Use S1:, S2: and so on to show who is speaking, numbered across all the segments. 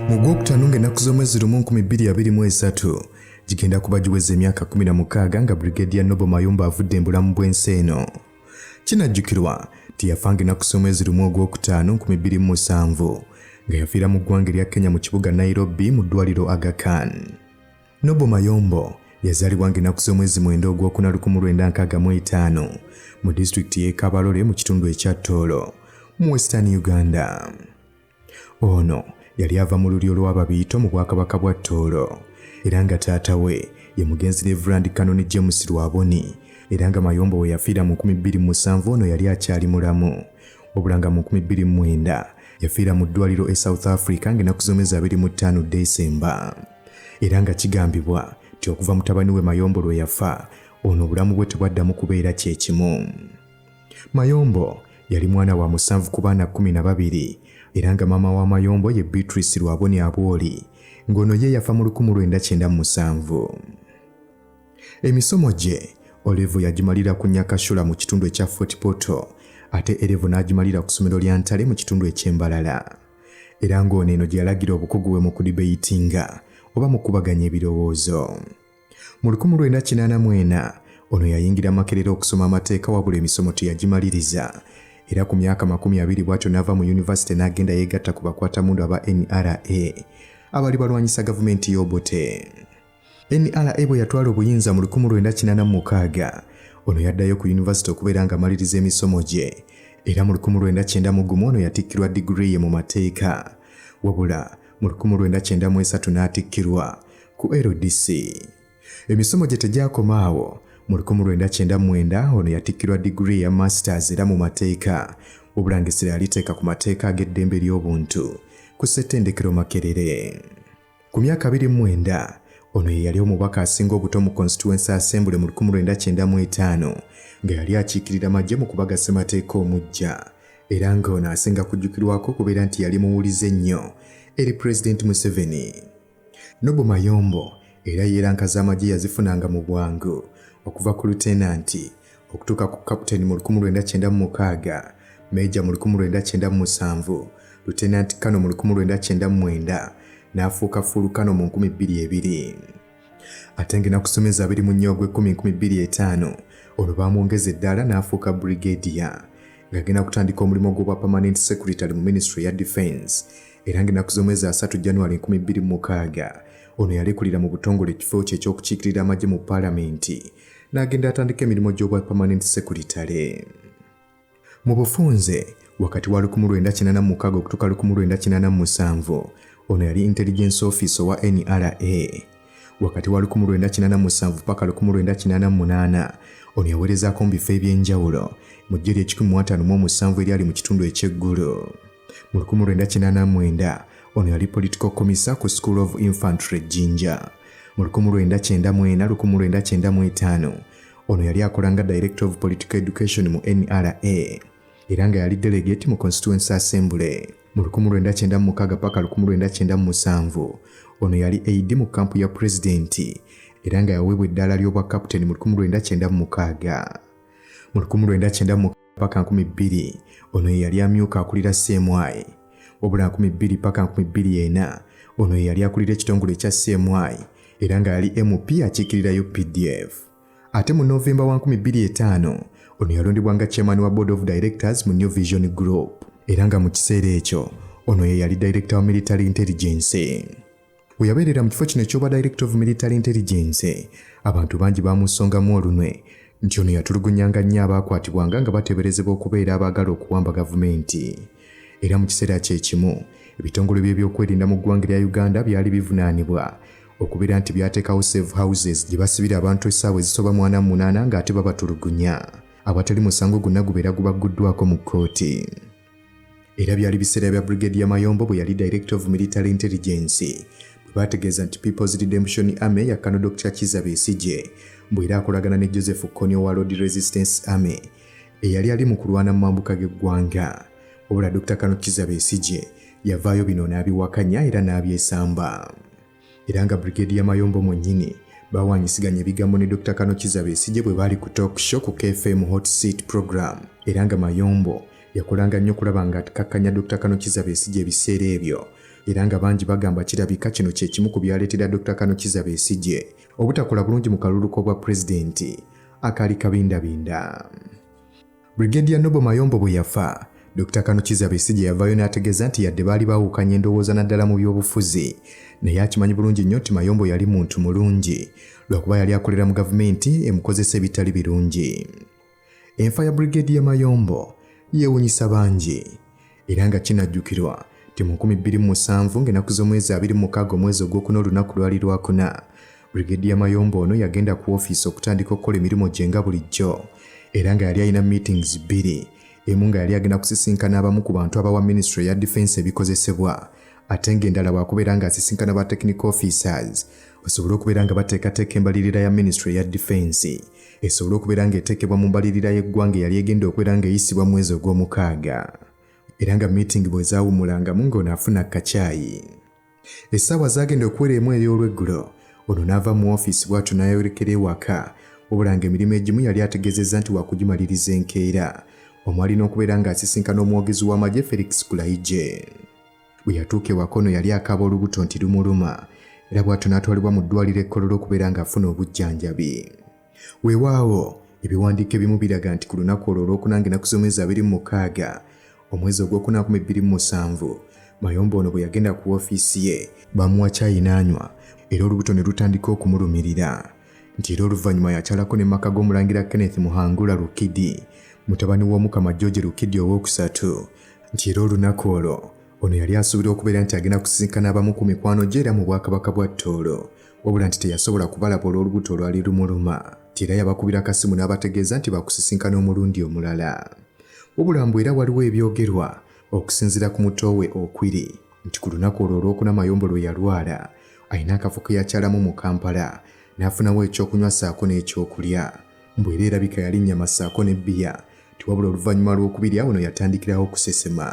S1: Mu Gwokutaano ng'ennaku z'omwezi 1 2023 gigenda kuba giweza emyaka 16 nga Brigadier Noble Mayombo avudde mu bulamu bw'ensi eno. Kinajjukirwa nti yafa ng'ennaku z'omwezi 1 Ogwokutaano 2007 nga yafiira mu ggwanga erya Kenya mu kibuga Nairobi mu ddwaliro Aga Khan. Noble Mayombo yazaalibwa ng'ennaku z'omwezi 9 Ogwokuna 1965 mu disitulikiti y'e Kabarole mu kitundu ekya Tooro mu Western Uganda. Ono yali ava mu lulyo lw'Ababiito mu Bwakabaka bwa Tooro era nga taata we ye mugenzi Reverand Canon James Rwaboni, era nga Mayombo we yafiira mu 2007 ono yali akyali mulamu, wabula nga mu 2009 yafiira mu ddwaliro e South Africa ng'ennaku z'omwezi 25 Desemba, era nga kigambibwa nti okuva mutabani we Mayombo lwe yafa ono obulamu bwe tebwaddamu kubeera kye kimu. Mayombo yali mwana wa musanvu ku baana 12, era nga maama wa Mayombo ye Beatrice Rwaboni Abwoli, ng'ono ye yafa mu 1997. Emisomo gye O-level yagimalira ku Nyakashura mu kitundu ekya Fort Portal, ate A-level n'agimalira ku ssomero lya Ntale mu kitundu eky'Embalala, era ng'ono eno gye yalagira obukugu bwe mu kudibeyitinga oba mu kubaganya ebirowoozo. Mu 1984 ono yayingira Makerere okusoma amateeka, wabula emisomo teyagimaliriza, era ku myaka 20 bw'atyo n'ava mu yunivasite n'agenda yeegatta ku bakwatamundu aba NRA abali balwanyisa gavumenti y'Obote. NRA bwe yatwala obuyinza mu 1986, ono yaddayo ku yunivasite okubeera ng'amaliriza emisomo gye, era mu 1991 ono yatikkirwa diguri ye mu mateeka, wabula mu 1993 n'atikkirwa ku LDC. Emisomo gye tegyakoma awo. Mu 1999 ono yatikkirwa diguri ya masters era mu mateeka, wabula ng'essira yaliteeka ku mateeka ag'eddembe ly'obuntu ku ssettendekero Makerere. Ku myaka 29 ono ye yali omubaka asinga obuto mu Constituency Assembly mu 1995, nga yali akiikirira magye mu kubaga ssemateeka omuggya, era nga ono asinga kujjukirwako okubeera nti yali muwulize nnyo eri Pulezidenti Museveni. Noble Mayombo era ye ranka z'amagye yazifunanga mu bwangu okuva ku lutenanti okutuuka ku kaputeni mu 1996, meeja mu 1997, lutenanti kano mu 1999, n'afuuka full kano mu 2002. Ate ng'ennaku z'omwezi 24 Ogw'ekkumi 2005 ono baamwongeza eddaala n'afuuka brigadier, ng'agenda kutandika omulimu gw'obwa permanent secretary mu ministry ya defense, era ng'ennaku z'omwezi 3 January 2006 ono yalekulira mu butongole ekifo kye eky'okukiikirira amagye mu paalamenti n'agenda atandika emirimu gy'obwa permanent secretary. Mu bufunze, wakati wa 1986 okutuuka 1987 ono yali intelligence officer wa NRA. Wakati wa 1987 paka 1988 ono yaweerezaako mu bifo ebyenjawulo mu ggye ly'e157 eryali mu kitundu eky'Eggulu. Mu 1989 ono yali political commissar ku School of Infantry Jinja. Mu 1994 1995 ono yali akola nga director of political education mu NRA, era nga yali delegate mu Constituency Assembly. Mu 1996 paka 1997 ono yali aide mu kampu ya pulezidenti, era nga yaweebwa eddaala ly'obwa captain mu 1996. Mu 1996 paka 2000 ono ye yali amyuka akulira CMI, wabula 2000 paka 2004 ono ye yali akulira ekitongole ekya CMI, era nga yali MP akiikirira UPDF. Ate mu Novemba wa 2005 ono yalondebwa nga chairman wa board of directors mu New Vision Group, era nga mu kiseera ekyo ono ye yali director wa military intelligence. We yabeerera mu kifo kino eky'obwa director of military intelligence, abantu bangi bamusongamu olunwe nti ono yatulugunyanga nnyo abaakwatibwanga nga bateeberezebwa okubeera abaagala okuwamba gavumenti. Era mu kiseera kye kimu ebitongole by'ebyokwerinda mu ggwanga erya Uganda byali bivunaanibwa okubeera nti byateekawo safe houses gye basibira abantu essaawa ezisoba mu 48 ng'ate babatulugunya awatali musango gwonna gubeera gubagguddwako mu kkooti. Era byali biseera bya Brigadier Mayombo bwe yali director of military intelligence bwe baategeeza nti People's Redemption Army ya Colonel Dr Kizza Besigye bw'era akolagana ne Joseph Kony owa Lord Resistance Army eyali ali mu kulwana mu mambuka g'eggwanga, wabula Dr Colonel Kizza Besigye yavaayo bino n'abiwakanya era n'abyesamba. Era nga Brigadier Mayombo mwennyini bawanyisiganya ebigambo ne Dr Colonel Kizza Besigye bwe baali ku talk show ku KFM Hot Seat program, era nga Mayombo yakolanga nnyo okulaba nga akakkanya Dr Colonel Kizza Besigye ebiseera ebyo. Era nga bangi bagamba kirabika kino kye kimu ku byaleetera Dr. Kano Kizza Besigye obutakola bulungi mu kalulu k'obwa pulezidenti akaali kabindabinda. Brigadier Noble Mayombo bwe yafa, Dr. Kano Kizza Besigye yavaayo n'ategeeza nti yadde baali baawukanya endowooza naddala mu byobufuzi, naye akimanyi bulungi nnyo nti Mayombo yali muntu mulungi lwakuba yali akolera mu gavumenti emukozesa ebitali birungi. Enfa ya Brigadier Mayombo yeewunyisa bangi era nga kinajjukirwa nti mu 2007 ng'ennaku z'omwezi 26 omwezi ogwokuna olunaku lwali lwakuna, Brigadier Mayombo ono yagenda ku ofiisi okutandika okukola emirimu gye nga bulijjo era nga yali alina meetings bbiri, emu nga yali agenda kusisinkana abamu ku bantu abawa minisitule ya defense ebikozesebwa ate ng'endala wakubeera ng'asisinkana ba technical officers basobole okubeera nga bateekateeka embalirira ya minisitule ya defense esobole okubeera ng'eteekebwa mu mbalirira y'eggwanga eyali egenda okubeera ng'eyisibwa mwezi ogw'omukaaga. Era nga meeting bwe zaawummulangamu ng'ono afuna kacaayi. Essaawa zaagenda okuwera emu ey'olweggulo, ono n'ava mu ofiisi bw'atyo n'ayolekera ewaka, wabula ng'emirimu egimu yali ategeezezza nti waakugimaliriza enkeera, omwali n'okubeera ng'asisinkana omwogezi w'amagye Felix Kulayigye. Bwe yatuuka ewaka ono yali akaaba olubuto nti lumuluma era bw'atyo n'atwalibwa mu ddwaliro e Kololo okubeera ng'afuna obujjanjabi. Weewaawo, ebiwandiiko ebimu biraga nti ku lunaku olwo olwokuna ng'ennaku z'omwezi 26 omwezi ogwokuna 2007, Mayombo ono bwe yagenda ku woofiisi ye, baamuwa caayi n'anywa era olubuto ne lutandika okumulumirira nti era oluvannyuma yakyalako ne maka g'omulangira Kenneth Muhangula Rukidi, mutabani w'Omukama George Rukidi owookusatu, nti era olunaku olwo ono yali asuubira okubeera nti agenda kusisinkana abamu ku mikwano gye era mu Bwakabaka bwa Tooro, wabula nti teyasobola kubalaba olw'olubuto olwali lumuluma, nti era yabakubira akasimu n'abategeeza nti bakusisinkana omulundi omulala. Wabula mbu era waliwo ebyogerwa okusinziira ku muto we Okwiri nti ku lunaku olwo olwokuna Mayombo lwe yalwala alina akafo ke yakyalamu mu Kampala n'afunawo ekyokunywa ssaako n'ekyokulya, mbu era erabika yali nnyama ssaako ne bbiya, nti wabula oluvannyuma lw'okubirya ono yatandikirawo okusesema.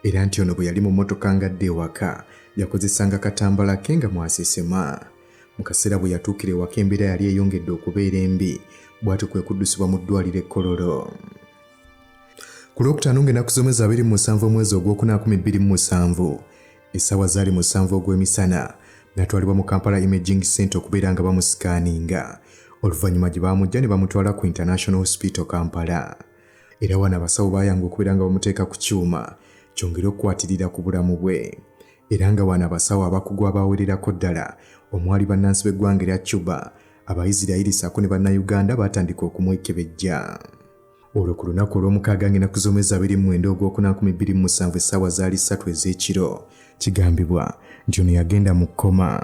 S1: Era nti ono bwe yali mu mmotoka ng'adda ewaka yakozesanga katambala ke nga mwasesema. Mu kaseera bwe yatuukira ewaka embeera yali eyongedde okubeera embi bw'atyo kwe kuddusibwa mu ddwaliro e Kololo. Ku Lwokutaano ng'ennaku z'omwezi 27 omwezi ogwokuna 2007, essaawa zaali 7 ogw'emisana, n'atwalibwa mu Kampala Imaging Centre okubeera nga bamusikaaninga oluvannyuma gye baamuggya ne bamutwala ku International Hospital Kampala. Era wano abasawo baayanga okubeera nga bamuteeka ku kyuma kyongere okukwatirira ku bulamu bwe. Era nga wano abasawo abakugu abawererako ddala omwali bannansi b'eggwanga erya Cuba, Abayisirayiri ssaako ne Bannayuganda baatandika okumwekebejja. Olwo ku lunaku olw'omukaaga ng'ennaku z'omwezi 29 ogwokuna 2007 essaawa zaali ssatu ez'ekiro, kigambibwa nti ono yagenda mu kkoma.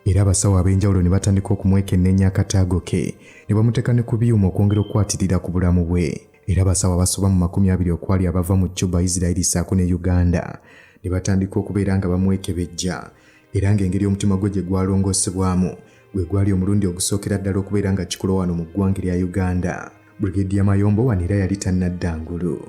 S1: Era abasawo ab'enjawulo ne batandika okumwekenneenya akataago ke ne bamuteeka ne ku byuma okwongera okukwatirira ku bulamu bwe. Era abasawo abasoba mu 20 okwali abava mu Cuba, Isiraeri ssaako ne Uganda ne batandika okubeera nga bamwekebejja era ng'engeri omutima gwe gye gwalongoosebwamu gwe gwali omulundi ogusookera ddala okubeera nga kikolwa wano mu ggwanga erya Uganda. Brigadier Mayombo wano era yali tannadda ngulu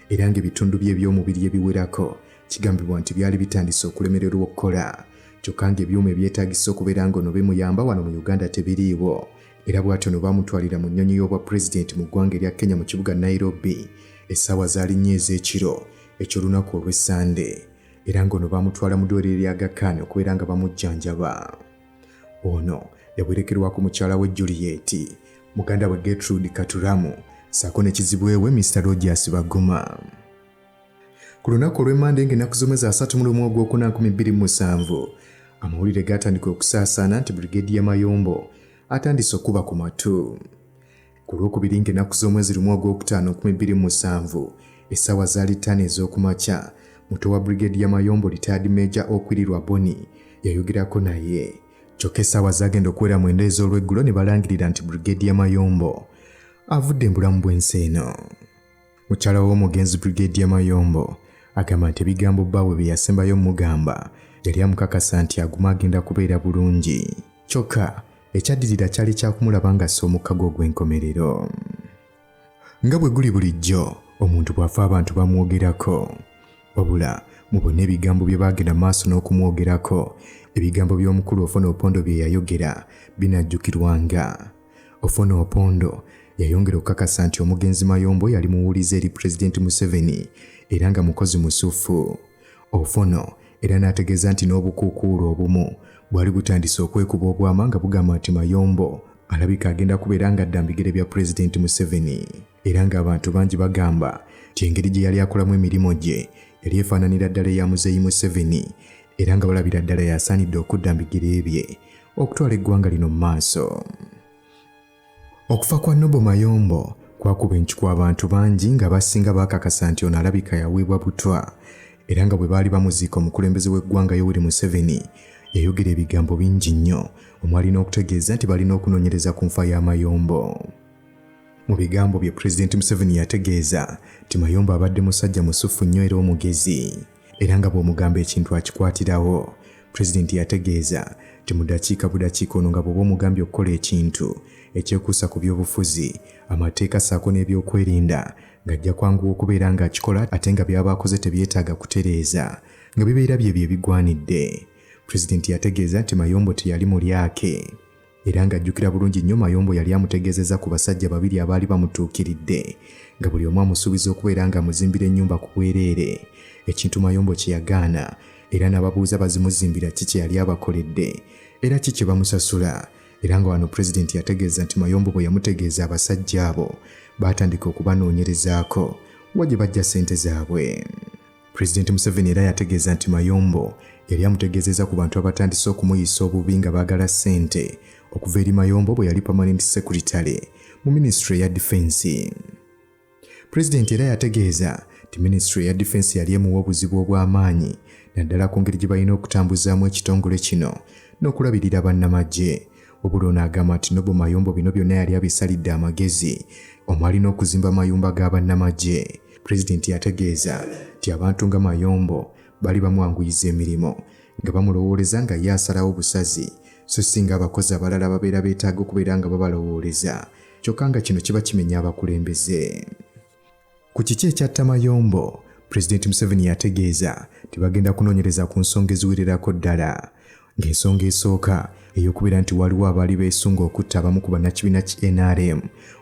S1: era ng'ebitundu bye eby'omubiri ebiwerako kigambibwa nti byali bitandise okulemererwa okukola kyokka ng'ebyuma ebyetaagisa okubeera ng'ono bimuyamba wano mu Uganda tebiriiwo era bw'atyo no baamutwalira mu nnyonyi y'obwa pulezidenti mu ggwanga erya Kenya mu kibuga Nairobi essaawa zaali nnya ez'ekiro eky'olunaku olw'Essande era ng'ono baamutwala mu ddwaliro erya Aga Khan okubeera nga bamujjanjaba. Ono yawerekerwako mukyala we Juliet, muganda we Gertrude Katuramu ssaako ne kizibwe we Mr Rogers Baguma. Ku lunaku olw'Emmande ng'ennaku z'omwezi 31 ogwokuna 2007, amawulire gaatandika okusaasaana nti Brigadier Mayombo atandise okuba ku matu. Ku Lwokubiri ng'ennaku z'omwezi 1 ogwokutaano 2007, essaawa zaali ttaano ez'okumakya, muto wa Brigadier Mayombo Retired Major Okwiri Rwaboni yayogerako naye. Kyokka essaawa zaagenda okuwera 9 ez'olweggulo ne balangirira nti Brigadier Mayombo avudde mu bulamu bw'ensi eno. Mukyala w'omugenzi Brigadier Mayombo agamba nti ebigambo bbaawe bye yasembayo omugamba yali amukakasa nti aguma agenda kubeera bulungi. Kyokka ekyaddirira kyali kya kumulaba ng'assa omukka gwe ogw'enkomerero. Nga bwe guli bulijjo, omuntu bw'afa abantu bamwogerako. Wabula mu bonna ebigambo bye baagenda maaso n'okumwogerako, ebigambo by'omukulu Ofono Opondo bye yayogera binajjukirwanga. Ofono Opondo yayongera okukakasa nti omugenzi Mayombo yali muwulize eri Pulezidenti Museveni era nga mukozi musuffu. Ofono Era n'ategeeza nti n'obukuukuulu obumu bwali butandise okwekuba obwama nga bugamba nti Mayombo alabika agenda kubeera ng'adda mu bigere bya Pulezidenti Museveni. Era ng'abantu bangi bagamba nti engeri gye yali akolamu emirimu gye yali efaananira ddala eya Muzeeyi Museveni, era nga balabira ddala y'asaanidde okudda mu bigere bye okutwala eggwanga lino mu maaso. Okufa kwa Noble Mayombo kwakuba enkiku abantu bangi ng'abasinga baakakasa nti ono alabika yaweebwa butwa, era nga bwe baali bamuziika omukulembeze w'eggwanga Yoweri Museveni yayogera ebigambo bingi nnyo omwali n'okutegeeza nti balina okunoonyereza ku nfa ya Mayombo. Mu bigambo bye Pulezidenti Museveni yategeeza nti Mayombo abadde musajja musuffu nnyo era omugezi, era nga bw'omugamba ekintu akikwatirawo. Pulezidenti yategeeza nti mu dakiika budakiika ono nga bw'oba omugambye okukola ekintu ekyekuusa ku byobufuzi, amateeka ssaako n'ebyokwerinda ng'ajja kwanguwa okubeera ng'akikola ate nga by'aba akoze tebyetaaga kutereeza nga bibeera byebyo ebigwanidde. Pulezidenti yategeeza nti Mayombo teyali mulyake. Era ng'ajjukira bulungi nnyo Mayombo yali amutegeezezza ku basajja babiri abaali bamutuukiridde nga buli omu amusuubiza okubeera ng'amuzimbira ennyumba ku bwereere, ekintu Mayombo kye yagaana era n'ababuuza bazimuzimbira ki kye yali abakoledde era ki kye bamusasula. Era nga wano Pulezidenti yategeeza nti Mayombo bwe yamutegeeza abasajja abo baatandika okubanoonyerezaako wa gye baggya ssente zaabwe. Pulezidenti Museveni era yategeeza nti Mayombo yali amutegeezezza ku bantu abatandise okumuyisa obubi nga baagala ssente okuva eri Mayombo bwe yali Permanent Secretary mu minisitule ya difensi. Pulezidenti era yategeeza nti minisitule ya difensi yali emuwa obuzibu obw'amaanyi naddala ku ngeri gye balina okutambuzaamu ekitongole kino n'okulabirira bannamagye. Wabula ono agamba nti Noble Mayombo bino byonna yali abisalidde amagezi omwali n'okuzimba amayumba ga bannamagye. Pulezidenti yategeeza nti abantu nga Mayombo bali bamwanguyiza emirimu nga bamulowooleza nga ye asalawo busazi so si ng'abakozi abalala ababeera beetaaga okubeera nga babalowooleza kyokka nga kino kiba kimenya abakulembeze. Ku kiki ekyatta Mayombo, Pulezidenti Museveni yategeeza nti bagenda kunoonyereza ku nsonga eziwererako ddala ng'ensonga esooka ey'okubeera nti waliwo abaali beesunga okutta abamu ku bannakibiina ki NRM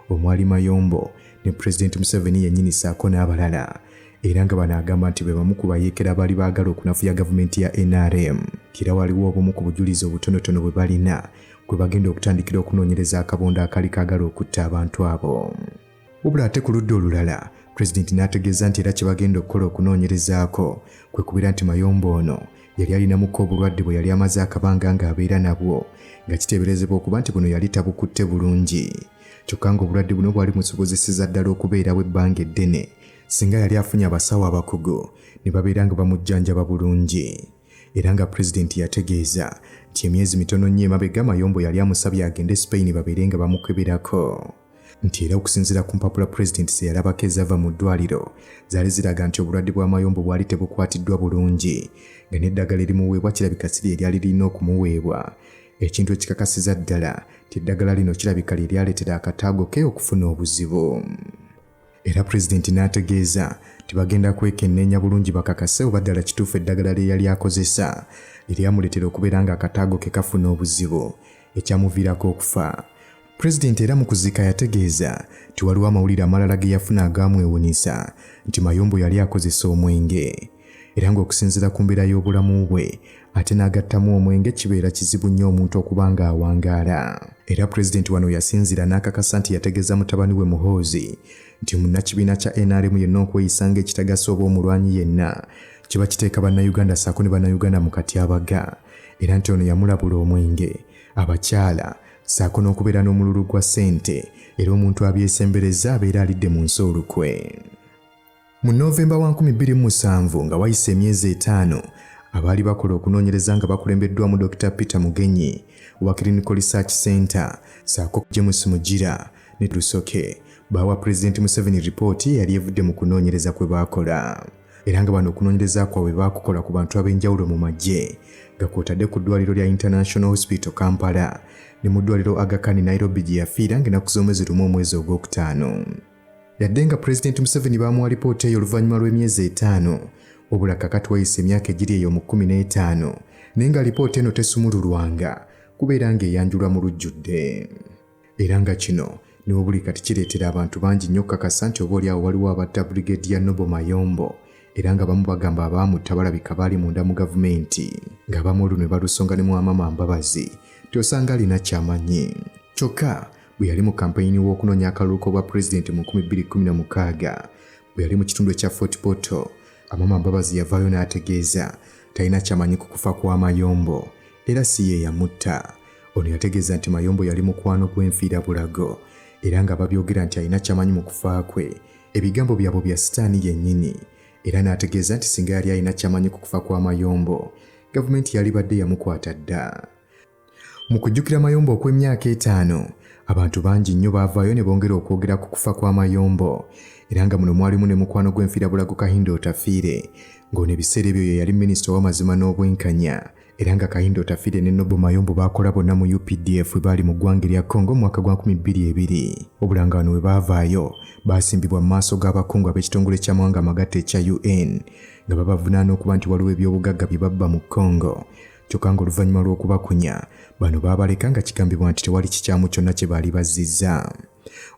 S1: omwali Mayombo ne Pulezidenti Museveni yennyini ssaako n'abalala, era nga bano agamba nti be bamu ku bayeekera abaali baagala okunafuya gavumenti ya NRM. Era waliwo obumu ku bujulizi obutonotono bwe balina kwe bagenda okutandikira okunoonyereza akabondo akaali kaagala okutta abantu abo. Wabula ate ku ludda olulala, Pulezidenti n'ategeeza nti era kye bagenda okukola okunoonyerezaako kwe kubeera nti Mayombo ono yali alinamuko obulwadde bwe yali amaze akabanga ng'abeera nabwo nga kiteeberezebwa okuba nti buno yali tabukutte bulungi, kyokka ng'obulwadde buno bwali musobozeseza ddala okubeerawo ebbanga eddene singa yali afunye abasawo abakugu ne babeera nga bamujjanjaba bulungi. Era nga Pulezidenti yategeeza nti emyezi mitono nnyo emabega Mayombo yali amusabye agende Spain babeere nga bamukeberako. Nti era okusinziira ku mpapula Pulezidenti ze yalabako ezaava mu ddwaliro zaali ziraga nti obulwadde bwa Mayombo bwali tebukwatiddwa bulungi nga n'eddagala erimuweebwa kirabika si lye lyali lirina okumuweebwa, ekintu ekikakasiza ddala nti eddagala lino kirabika lye lyaleetera akataago ke okufuna obuzibu. Era Pulezidenti n'ategeeza nti bagenda kwekenneenya bulungi bakakase oba ddala kituufu eddagala lye yali akozesa lye lyamuleetera okubeera ng'akataago ke kafuna obuzibu ekyamuviirako okufa. Pulezidenti era mu kuziika yategeeza nti waliwo amawulire amalala ge yafuna agaamwewunyisa nti Mayombo yali akozesa omwenge, era ng'okusinziira ku mbeera y'obulamu bwe ate n'agattamu omwenge kibeera kizibu nnyo omuntu okuba ng'awangaala. Era Pulezidenti wano yasinziira n'akakasa nti yategeeza mutabani we Muhoozi nti munnakibiina kya NRM yenna okweyisa ng'ekitagasa oba omulwanyi yenna kiba kiteeka Bannayuganda ssaako ne Bannayuganda mu katyabaga, era nti ono yamulabula omwenge, abakyala ssaako n'okubeera n'omululu gwa ssente era omuntu abyesembereza abeera alidde mu nsi olukwe. Mu Novemba wa 2007 nga wayise emyezi etaano abaali bakola okunoonyereza nga bakulembeddwamu Dokita Peter Mugenyi owa Clinical Research Center ssaako James Mugira ne Rusoke baawa Pulezidenti Museveni ripooti eyali evudde mu kunoonyereza kwe baakola. Era nga bano okunoonyereza kwabwe baakukola ku bantu ab'enjawulo mu magye nga kw'otadde ku ddwaliro lya International Hospital Kampala ne mu ddwaliro Aga Khan Nairobi gye yafiira ng'ennaku z'omwezi lumu omwezi ogwokutaano. Yadde nga Pulezidenti Museveni baamuwa lipooti eyo oluvannyuma lw'emyezi etaano, wabula kakati wayise emyaka egiri eyo mu 15 naye nga lipooti eno tesumululwanga kubeera ng'eyanjulwa mu lujjudde. Era nga kino ne bwe buli kati kireetera abantu bangi nnyo okukakasa nti oba oli awo waliwo abatta Brigadier Noble Mayombo Era nga bamu bagamba abaamutta balabika baali munda mu gavumenti, ng'abamu olunwe balusonga ne mu Amama Mbabazi nti osanga alina ky'amanyi. Kyokka bwe yali mu kampeyini w'okunoonya akalulu k'obwa pulezidenti mu 2016 bwe yali mu kitundu ekya Fort Portal, Amama Mbabazi yavaayo n'ategeeza talina ky'amanyi ku kufa kwa Mayombo era si ye yamutta. Ono yategeeza nti Mayombo yali mukwano gw'enfiira bulago era nga babyogera nti alina ky'amanyi mu kufa kwe, ebigambo byabwe bya sitaani yennyini, era n'ategeeza nti singa yali alina ky'amanyi ku kufa kwa Mayombo, gavumenti yalibadde yamukwata dda. Mu kujjukira Mayombo okw'emyaka 5, abantu bangi nnyo baavaayo ne bongera okwogera ku kufa kwa Mayombo, era nga muno mwalimu ne mukwano gw'enfiirabulago Kahinda Otafiire, ng'ono ebiseera ebyo ye yali minisita ow'amazima n'obwenkanya, era nga Kahinda Otafiire ne Noble Mayombo baakola bonna mu UPDF bwe baali mu ggwanga erya Congo mu mwaka gwa 2020. Wabula nga wano we baavaayo baasimbibwa mu maaso g'abakungu ab'ekitongole ky'amawanga amagatte ekya UN nga babavunaana okuba nti waliwo eby'obugagga bye babba mu Congo, kyokka ng'oluvannyuma lw'okubakunya bano baabaleka nga kigambibwa nti tewali kikyamu kyonna kye baali bazzizza.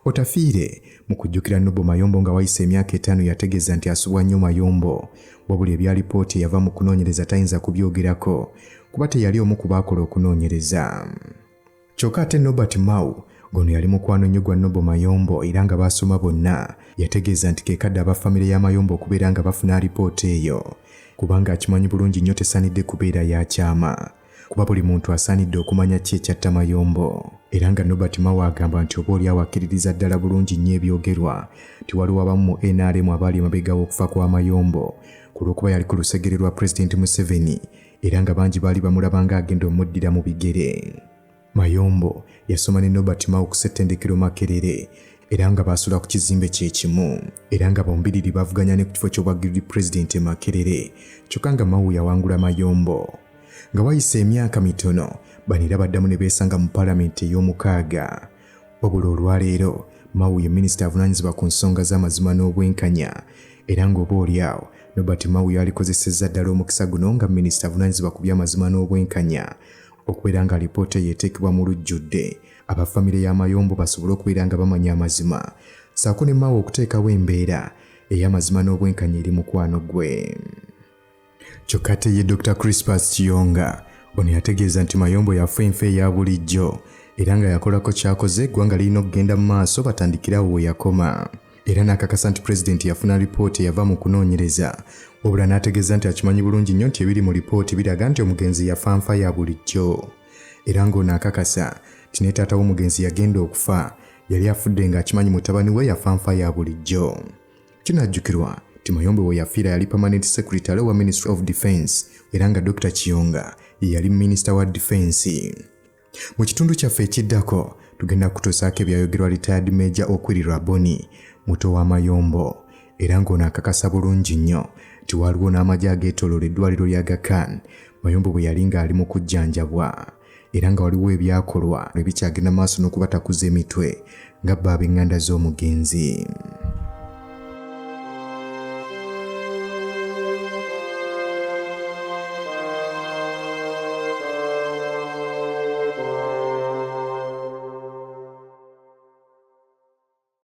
S1: Otafiire mu kujjukira Noble Mayombo nga wayise emyaka 5 yategeeza nti asubwa nnyo Mayombo, wabula ebya lipooti eyava mu kunoonyereza tayinza kubyogerako kuba teyali omu ku baakola okunoonyereza. Kyokka ate Norbert Mao, ng'ono yali mukwano nnyo gwa Noble Mayombo era nga baasoma bonna, yategeeza nti ke kadde aba famire ya Mayombo okubeera nga bafuna alipoota eyo kubanga akimanyi bulungi nnyo tesaanidde kubeera ya kyama, kuba buli muntu asaanidde okumanya ki ekyatta Mayombo. Era nga Norbert Mao agamba nti oba oli awo akkiririza ddala bulungi nnyo ebyogerwa nti waliwo abamu mu NRM abaali emabega w'okufa kwa Mayombo ku lw'okuba yali ku lusegere lwa Pulezidenti Museveni, era nga bangi baali bamulaba ng'agenda omuddira mu bigere. Mayombo yasoma ne Norbert Mao ku ssettendekero Makerere, era nga baasula ku kizimbe kye kimu, era nga bombiriri bavuganya ne ku kifo ky'obwa Guild President e Makerere, kyokka nga Mao yawangula Mayombo. Nga wayise emyaka mitono, bano era baddamu ne beesanga mu paalamenti ey'omukaaga. Wabula olwaleero Mao ye minisita avunaanyizibwa ku nsonga z'amazima n'obwenkanya, era ng'oba oli awo Norbert Mao yalikozesezza ddala omukisa guno nga minisita avunaanyizibwa ku by'amazima n'obwenkanya okubeera nga alipoota eyo eteekebwa mu lujjudde, aba famire ya Mayombo basobole okubeera nga bamanya amazima, ssaako ne Mao okuteekawo embeera ey'amazima n'obwenkanya eri mukwano gwe. Kyokka ate ye Dr. Crispus Kiyonga ono yategeeza nti Mayombo yafa enfa eya bulijjo era nga yakolako ky'akoze eggwanga lirina okugenda mu maaso batandikire awo we yakoma, era n'akakasa nti pulezidenti yafuna lipooti eyava mu kunoonyereza, wabula n'ategeeza nti akimanyi bulungi nnyo nti ebiri mu lipooti biraga nti omugenzi yafa nfa ya bulijjo, era ng'ono akakasa nti ne taata w'omugenzi yagenda okufa yali afudde ng'akimanyi mutabani we yafa nfa ya bulijjo. Kinajjukirwa nti Mayombo we yafiira yali permanent secretary wa Ministry of Defense, era nga Dr. Kiyonga ye yali minisita wa Defense. Mu kitundu kyaffe ekiddako tugenda kutuusaako ebyayogerwa retired Major Okwiri Raboni, muto wa Mayombo, era ng'ono akakasa bulungi nnyo nti waliwo n'amagye ageetooloola eddwaliro lya Aga Khan Mayombo bwe yali ng'ali mu kujjanjabwa, era nga waliwo ebyakolwa ebikyagenda maaso n'okubatakuza emitwe nga bo ab'eŋŋanda z'omugenzi.